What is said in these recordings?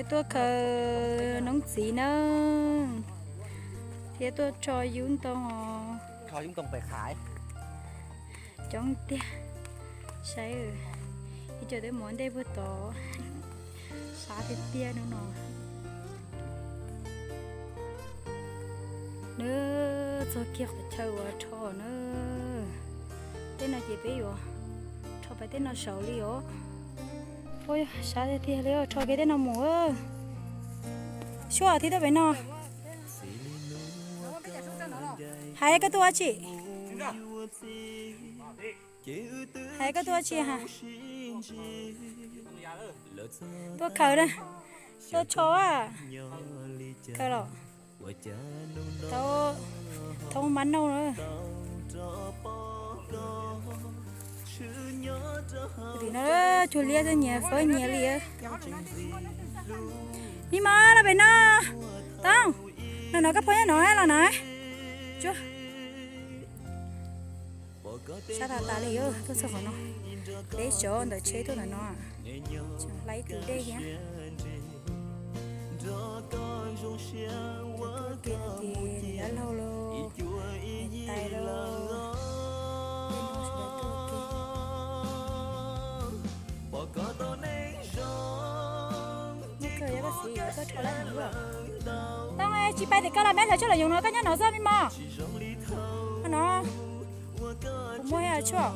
Tuaj khaws noob txiv na, thiab tuaj tso yub ntoo os. Coob tiag, saib, ib co twb mus ua ntej puag tod, sab tiag tiag hnub no. Nws txog kiag qhov chaw uas rho na, tej no ces peb yuav rho pais tej no saud li os. Ua sab tiag tiag li, rho kiag tej no mus. Suab thiab tuaj pem no. Hais koj tuaj ua tsi? Hais koj tuaj ua tsi ha? Tuaj khaws na, tuaj tsho a. Khaws los. Tau, tau mab noj na. Tim no cuag liab xwb, nyias fawb nyias li. Mib mab los pem no. Toob, no no koj phob nyob no los na. Sab tas tas li, tuaj txog qhov no, peb tsov ntawm tsheb tuaj ntawm no, hlais tus dej thiab. Dab laug los, niam tais los, Toob, tsis pais tim koj los, meb hlawv tshuaj los yoos no, koj nyob no xwb mib mab. No, kuv muaj tshuaj,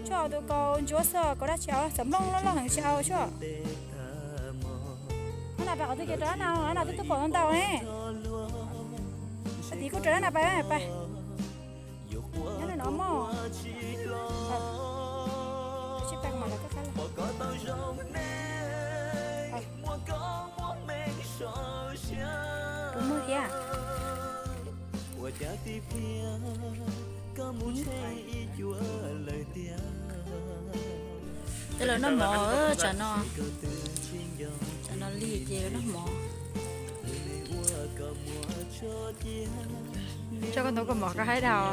tshuaj tus kaus ntsuab xwb, kaus dab tsi, xam nplooj loj loj heev tsis au tshuaj. Nab na pais qhov twg ces rau nab na, nab na twb tuaj pom ntau ntau ne. Tim kuj raws nab na pais, pais. Nyob no mog. Kuv muag thiab. Tej lawv noj mov, tsam no, tsam no lig ces lawv noj mov. Tso koj ntoo koj mov koj haib dhau.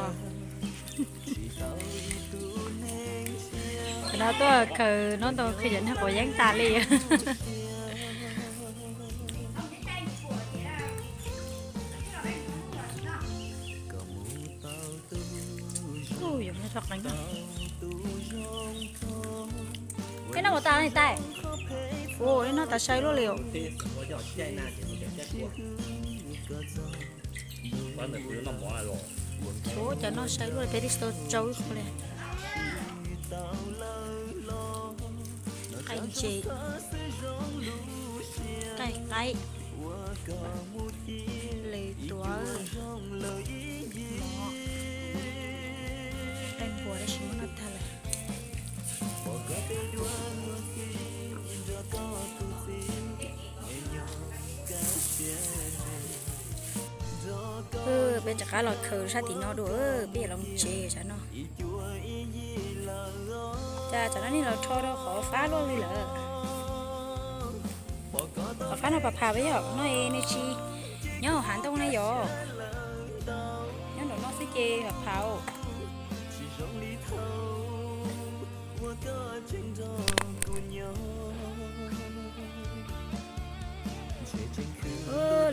Tam no tuaj khaws noob ntoo qhia cov neeg quav yeeb tas li. Kuj yuav muab rho qeeb. Ej, noj mov tas li tais? Ua li no tas sai luaj li os. Ua cas noj sai luaj li, peb twb tsis tau tsau ib qho li. Qaij ntses, qaij qaib, lws tuav, mov, qaij npua tab sis muab noj tag lawm. Peb rov qab los khaws sab tim no dua, peb yuav los mus tsev tsam no. Cas tsam no nej los rho rau qhov fab luaj li lawm. Qhov fab no phav phav peb yog no nej tsis nyob hauv hav ntoo ne yom. Nyob nraum no xwb ces phav phav.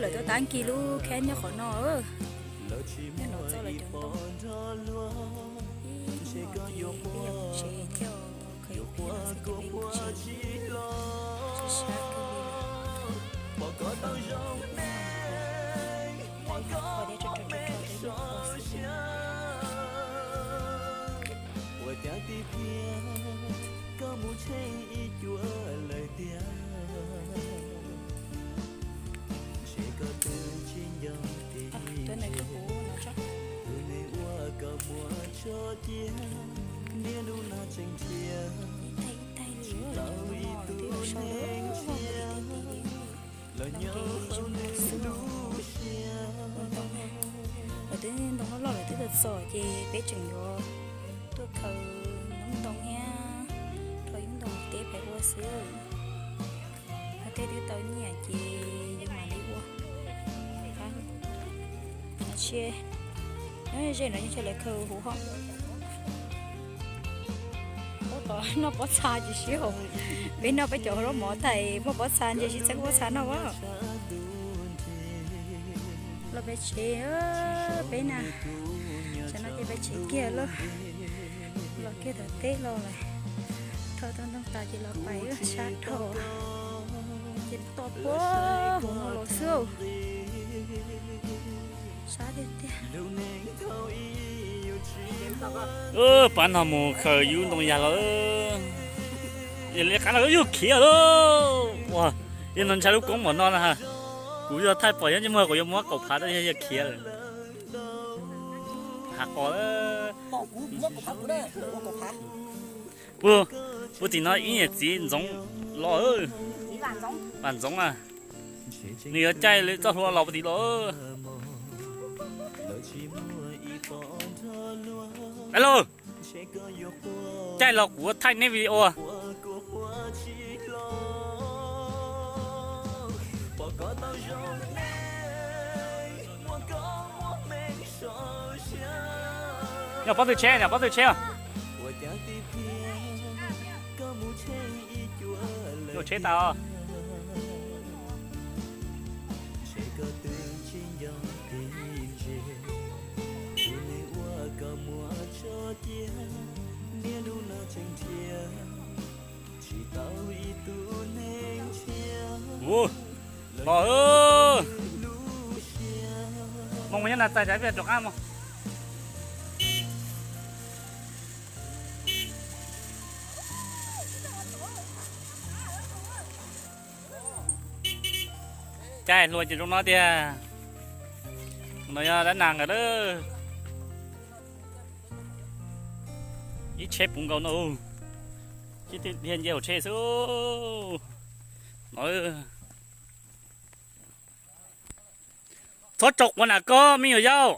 Lawv tuaj tab kis lub khab nyob qhov no. Nyob no txog lawv cov ntoo. Ib hnub no ces peb yuav mus tsev thiab, qhov peb mus tsev. Sab sab kawg li. Qhov deb rog rog rog rog peb mus qhov xwb. Ua cas tib pliag koj mus tsheej ib cuab lawm tiag. Ntshe koj twb tsis nco kev tus neeg uas koj muab tso cia, niaj hnub no tseem nrhiav tau ib tug neeg tshiab los nyob hauv lub siab. Lawv twb ntoo loj loj lawv twb txog txog ces peb tseem yuav tuaj khaws noob ntoo thiab rho yub ntoo teb pem ua xwb. Tej twb tau nyiaj ces yuav mam li ua. Nyob ze no nyob ze lawv khaws huv hos. Noj pob txha tsis sib haum. Peb noj peb cov zaub mov tag muaj pob txha ntse sib txeeb pob txha noj as. Los peb tsev, peb na, tam no ces peb tsev kiag lauj. Los kiag tom teb los lawm. Thauj tau ntoo tas ces los pais sab dhau. Ces tos puag hauv no los xwb. Sab tiag tiag. Pab no mus khaws yub ntoo yag los. Yog li qab no yog khiav lawm. Ua, yog no ntshai lub koob npaum no na. Kuv yog thaij pom nyob ntsej muag kuv yuav muab kaum phav rau yog khiav lawm. Hav qos. Puag tim no ib niam txiv ntxoov los. Vam Ntxoov a, nws yuav caij li txoj hlua los puag tim los. Dab laug, caij los kuv thaij nej video. Nyob pob tw tsheb, nyob pob tw tsheb. Tsheb tas. Ua, los. Moo nyob na, txais tas peb rov qab mus. Caij hlua ces zoo no tiag. No yog dab nas nkawd lawm. Ib tsheb puv nkaus no. Sib tw dhia nce hauv tsheb xwb no. Txhob tso quav nram koj me nyuam yaus.